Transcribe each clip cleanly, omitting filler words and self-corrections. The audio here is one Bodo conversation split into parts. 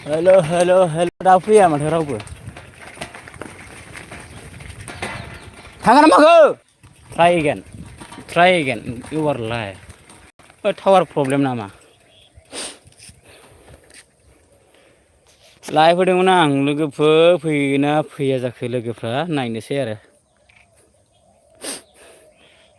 हेल' हेल' हेल' दा फैया माथो रावबो थाङा ना माखो ट्राइ एगेन इउ आर लाइभ टावार प्रब्लेम नामा लाइभ होदोंमोन आं लोगोफोर फैयोना फैया जाखो लोगोफ्रा नायनोसै आरो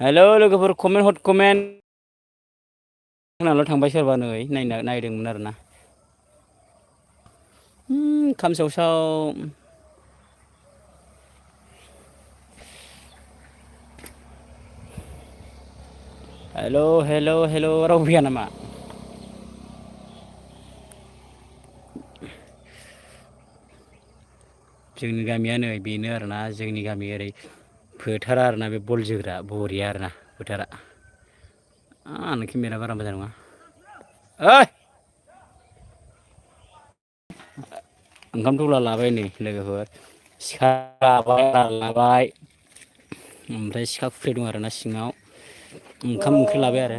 हेल' लोगोफोर कमेन्ट हट कमेन्ट जोंनाल' थांबाय सोरबा नै नायदोंमोन आरोना खामसाव हेल' हेल' हेल' रावबो फैया नामा जोंनि गामिया नै बेनो आरोना जोंनि गामि ओरै फोथारा आरोना बे बल जोग्रा बरिया आरोना फोथारा आंना केमेरा बारा मोजां नङा ओइ ओंखाम थफ्ला लाबाय नै लोगोफोर सिखा लाबाय ओमफ्राय सिखा खुखै दं आरोना सिङाव ओंखाम ओंख्रि लाबाय आरो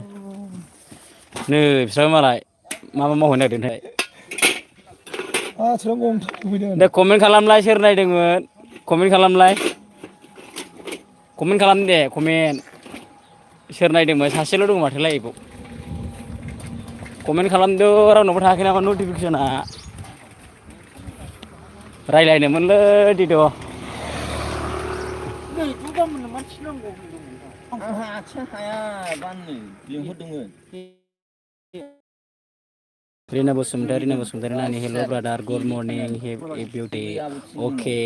नै बिस्राबो मालाय मा मावहैनो नागिरदोंथाय दे कमेन्ट खालामलाय सोर नायदोंमोन कमेन्ट खालामलाय कमेन्ट खालाम दे कमेन्ट सोर नायदोंमोन सासेल' दङ माथोलाय बाव कमेन्ट खालामदो रावनावबो थायाखै नामा नटिफिकेसना रायज्लायनोमोनलै दिद' आंहा आथिं हाया बाननो लिंहरदोंमोन रिना बसुमतारी नानि हेल' ब्रादार गुड मर्निं बिउटि अके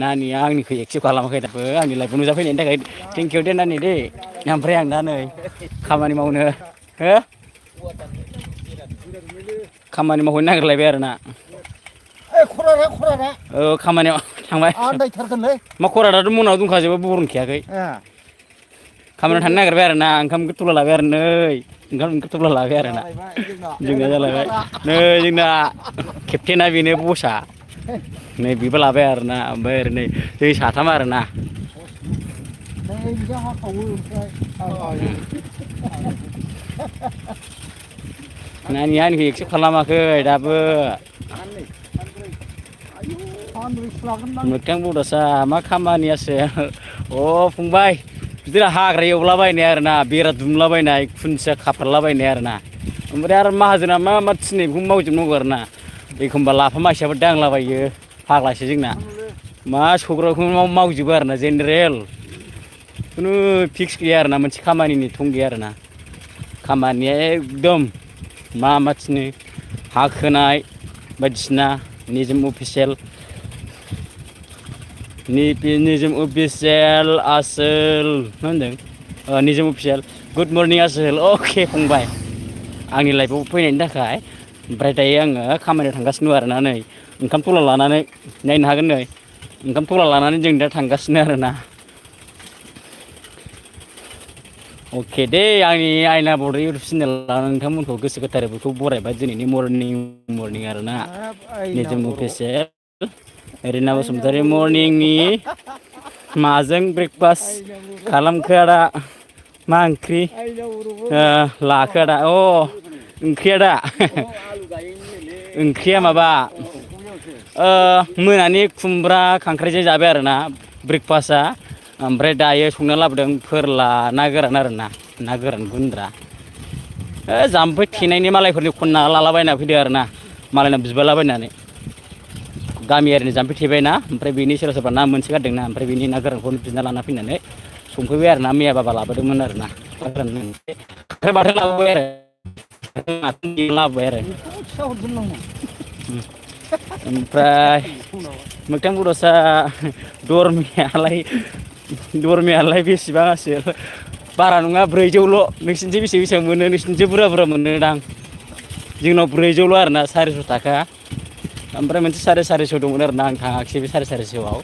नानिया आंनिखौ एक्सेप्ट खालामाखै दाबो आंनि लाइफआव नुजाफैनायनि थाखाय थेंकिउ दे नानि दे ओमफ्राय आं दा नै खामानि मावनो हो खामानि मावहैनो नागिरलायबाय आरोना औ खामानियाव थांबाय मा खरादाथ' मनाव दंखाजोबो बरन खायाखै खामानियाव थांनो नागिरबाय आरोना ओंखाम थफ्ला लाबाय आरो नै ओंखाम थफ्ला लाबाय आरोना जोंना जालायबाय नै जोंना केप्टेना बेनो बसआ नै बेबो लाबाय आरोना ओमफ्राय ओरै नै जों साथाम आरोना नानिया आंनिखौ एक्सेप्ट खालामाखै दाबो मोगथां बड'सा मा खामानियासो अ फंबाय बिदिनो हाग्रा एवलाबायनाय आरोना बेरा दुमलाबायनाय खुन्थिया खाफ्रालाबायनाय आरोना ओमफ्राय आरो माहाजोना मा मा थिनो बेखौ मावजोबनांगौ आरोना एखमबा लाफा माइसाबो दांलाबायो फाग्लासो जोंना मा सौग्राखौनो मावजोबो आरोना जेनेरेल खुनु फिक्स गैया आरोना मोनसे खामानिनि थं गैया आरोना खामानिया एकदम मा मा थिनो हा खोनाय बायदिसिना निजोम अफिसियेल निजोम अफिसियेल आसोल मा होनदों निजोम अफिसियेल गुड मर्निं आसोल अके फंबाय आंनि लाइफआव फैनायनि थाखाय ओमफ्राय दायो आङो खामानियाव थांगासिनो दं आरोना नै ओंखाम थफ्ला लानानै नायनो हागोन नै ओंखाम थफ्ला लानानै जों दा थांगासिनो आरोना अके दे आंनि आयना बड' इउटुब चेनेलाव नोंथांमोनखौ गोसो गोथारै बेखौ बरायबाय दिनैनि मर्निं आरोना निजोम अफिसियेल रिना बसुमतारी मर्निंनि माजों ब्रेकफास्ट खालामखो आदा मा ओंख्रि लाखो आदा अ ओंख्रिया दा ओंख्रिया माबा मोनानि खुमब्रा खांख्राइजों जाबाय आरोना ब्रेकफास्टआ ओमफ्राय दायो संना लाबोदों फोरला ना गोरान आरोना ना गोरान गुन्द्रा जाम्फै थेनायनि मालायफोरनि खनना लालाबायना फैदो आरोना मालायनाव बिबालाबायनानै गामियारिनि जाम्फै थेबायना ओमफ्राय बेनि सोरबा सोरबा ना मोनसो गारदोंना ओमफ्राय बेनि ना गोरानखौनो बिना लाना फैनानै संफैबाय आरोना मैया बाबा लाबोदोंमोन आरोना ओमफ्राय बाथोन लाबोबाय आरो लाबोबाय आरो ओमफ्राय मोगथां बड'सा दरमायालाय बेसेबां आसोल बारा नङा 400ल' नोंसिनिथिं बेसेबां मोनो नोंसिनिथिं बुरजा बुरजा मोनोदां जोंनाव 400ल' आरोना 400 थाखा ओमफ्राय मोनसे 450 दंमोन आरोना आं थाङाखिसै बे 450आव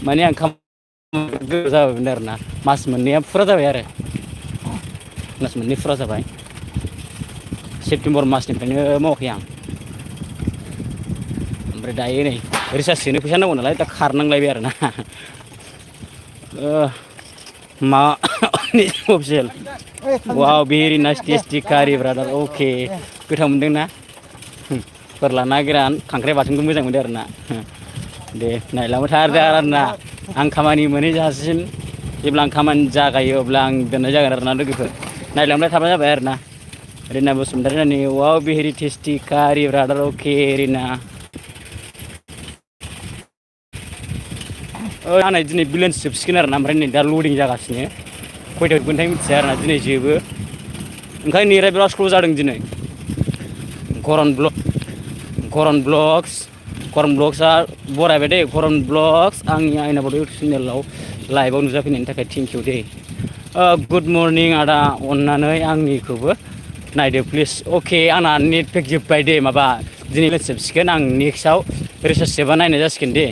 माने आं गोबाव जाबायमोन आरोना मास मोननैया फुरा जाबाय आरो मास मोननै फुरा जाबाय सेप्तेम्बर मासनिफ्रायनो मावाखै आं ओमफ्राय दायो नै रिसार्ज सोनो फैसा नांगौ नालाय दा खारनांलायबाय आरोना official. Wow, very nice tasty curry brother. Okay. Goथाव मोनदोंना? फोरला ना गोरान खांख्राइ बाथोनखौ मोजां मोनदों आरोना। दे नायलांबाय था आरोना आं खामानि मोनहैजासिम जेब्ला आं खामानि जागायो अब्ला आं दोननाय जागोन आरोना लोगोफोर नायलांबाय थाबानो जाबाय आरोना रिना बसुमतारी वाव भेरि टेस्टि कारि ब्रादार अके रिना आंना दिनै बिलेन्स जोबसिगोन आरोना ओमफ्राय नै दा लडिं जागासिनो खयथायाव जोबगोनथाय मिथिया आरोना दिनै जोबो ओंखायनो नेरा बिराद स्ल' जादों दिनै करन ब्लग्सआ बरायबाय दे करन ब्लग्स आंनि आयना बड' इउटुब चेनेलाव लाइभआव नुजाफैनायनि थाखाय thank you Day good morning आदा अननानै आंनिखौबो नायदो प्लिज अके आंना नेट पेक जोब्बाय दे माबा दिनै जोबसिगोन आं नेक्स्टआव रिसार्ज जोबा नायनाय जासिगोन दे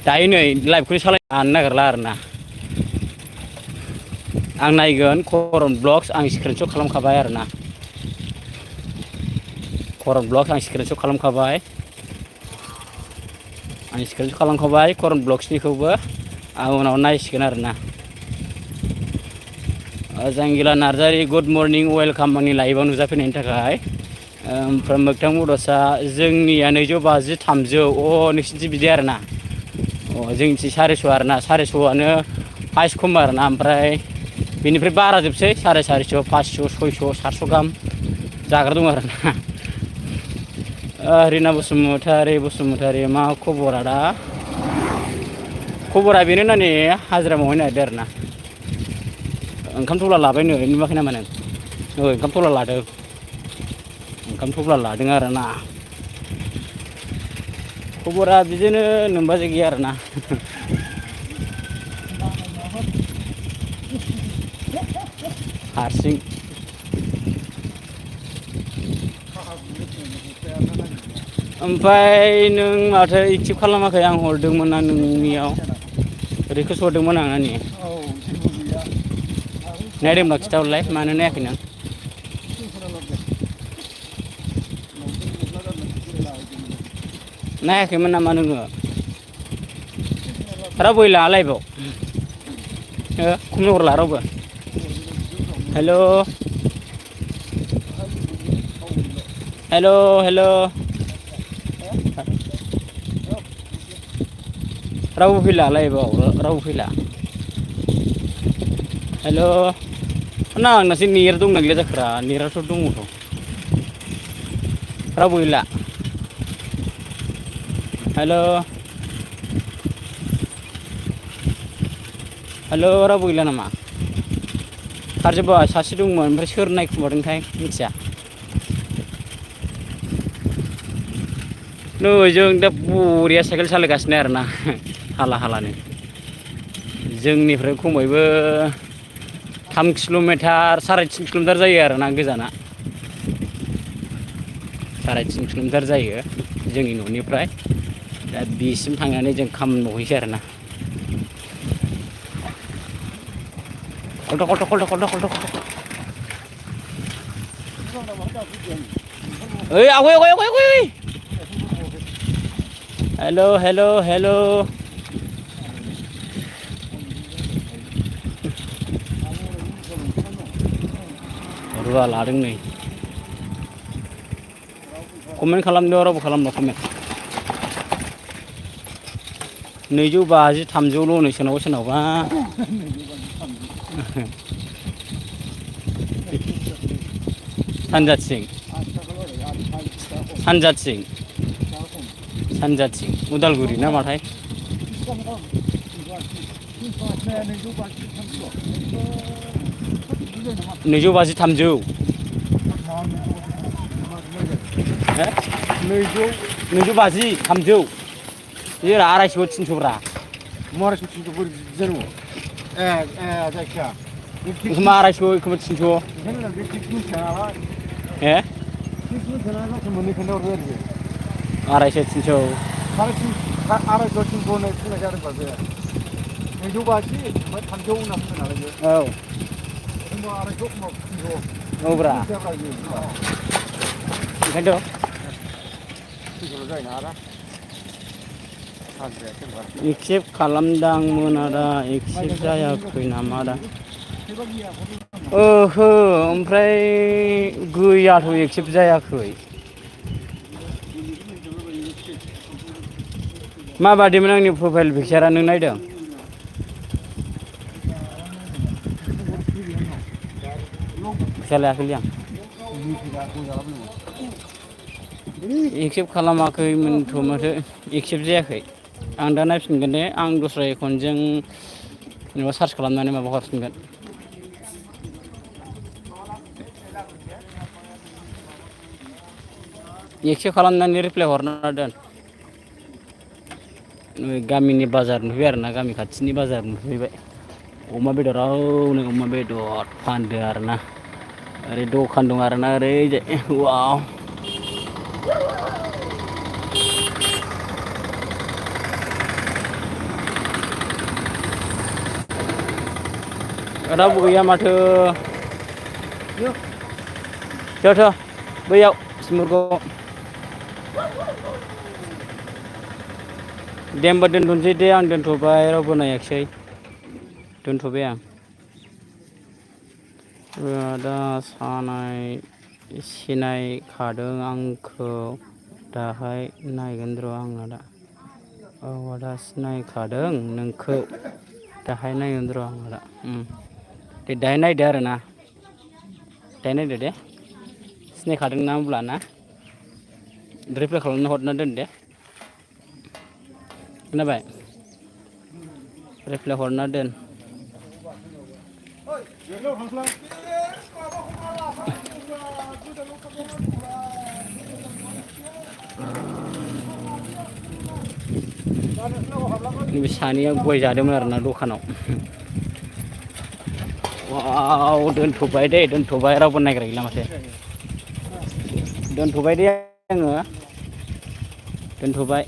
दायो नै लाइभखौनो सालायनो नागिरला आरोना आं नायगोन करन ब्लग्स आं स्क्रिनशट खालामखाबाय आरोना करन ब्लग्स आं स्क्रिनशट खालामखाबाय करन ब्लग्सनिखौबो आं उनाव नायसिगोन आरोना जांगिला नार्जारि गुड मर्निं वेलकाम आंनि लाइभआव नुजाफैनायनि थाखाय ओमफ्राय मोगथां बड'सा जोंनिया 250 300 नोंसिनिथिं बिदि आरोना जोंनिथिं 400 आरोना 400आनो हाइस्ट खम आरोना ओमफ्राय बेनिफ्राय बारा जोबसै 450 500 600 700 गाहाम जाग्रा दं आरोना रिना बसुमतारी मा खबरा दा खबरा बेनो नानि हाजिरा मावहैनो नागिरदों आरोना ओंखाम थफ्ला लाबाय नै नुवाखै नामा नों ओंखाम थफ्ला लादों आरोना खबरा बिदिनो नोंबाजै गैया आरोना हारसिं ओमफ्राय नों माथो एक्टिभ खालामाखै आं हरदोंमोन ना नोंनियाव रिकुवेस्ट हरदोंमोन आं नानि नायदोंब्ला खिथाहरलाय मानो नायाखै नों नायाखैमोन नामा नोङो रावबो गैला लाइभआव खम हरला रावबो हेल' रावबो फैला लाइभआव रावबो फैला हेल' ना आंनासो नेट दंना गैया जाखोरा नेटआथ' दङथ' रावबो गैला हेल' रावबो गैला नामा खारजोब्बाय सासे दंमोन ओमफ्राय सोर नायखुमादोंथाय मिथिया नै जों दा बरिया साइकेल सालायगासिनो आरोना हालानो जोंनिफ्राय खमैबो 3 किल'मिटार 3.5 किल'मिटार जायो आरोना गोजाना 3.5 किल'मिटार जायो जोंनि न'निफ्राय दा बिसिम थांनानै जों खामानि मावहैसै आरोना कल्ट ओइ आवगाय हेल' रुवा लादों नै कमेन्ट खालामदो रावबो खालामला कमेन्ट 250 300ल' नै सोरनावबा सानजाथिं उदालगुरि ना माथाय 250 300 250 300 ये 250 300 ब्रा 250 300 बोरै जानो जायखिया एखमबा 250 एखमबा 300 250 300 औ ब्रा ओंखायनोथ' एक्सेप्ट खालामदांमोन आदा एक्सेप्ट जायाखै नामा दा ओहो ओमफ्राय गैयाथ' एक्सेप्ट जायाखै माबादिमोन आंनि प्रफाइल पिकचारा नों नायदों जालायाखैलै आं एक्सेप्ट खालामाखैमोनथ' माथो एक्सेप्ट जायाखै आं दा नायफिनगोन दे आं दस्रा एकाउन्टजों जेनेबा सार्च खालामनानै माबा हरफिनगोन एक्सेप्ट खालामनानै रिप्लाय हरना दोन गामिनि बाजार नुफैबाय आरोना गामि खाथिनि बाजार नुफैबाय अमा बेदरावनो अमा बेदर फानदो आरोना ओरै दखान दं आरोना ओरैजाय वाव रावबो गैया माथो थ' बैयाव सिमुरगाव दे होमबा दोनथ'नोसै दे आं दोनथ'बाय रावबो नायाखिसै दोनथ'बाय आं दा सानाय सिनायखादों आंखौ दाहाय नायगोन र' आङो दा औ आदा सिनायखादों नोंखौ दाहाय नायगोन र' आङो दा दे दाहाय नायदो आरोना दाहाय नायदो दे सिनायखादों ना होमब्ला ना रिप्लाय खालामना हरना दोन दे खोनाबाय रिप्लाय हरना दोन बे सानैया गय जादोंमोन आरोना दखानाव वाव दोनथ'बाय दे दोनथ'बाय रावबो नायग्रा गैला माथो दोनथ'बाय दे आङो दोनथ'बाय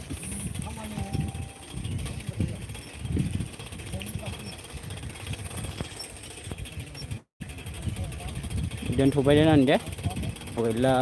दोनथ'बाय दे नानि दे गैला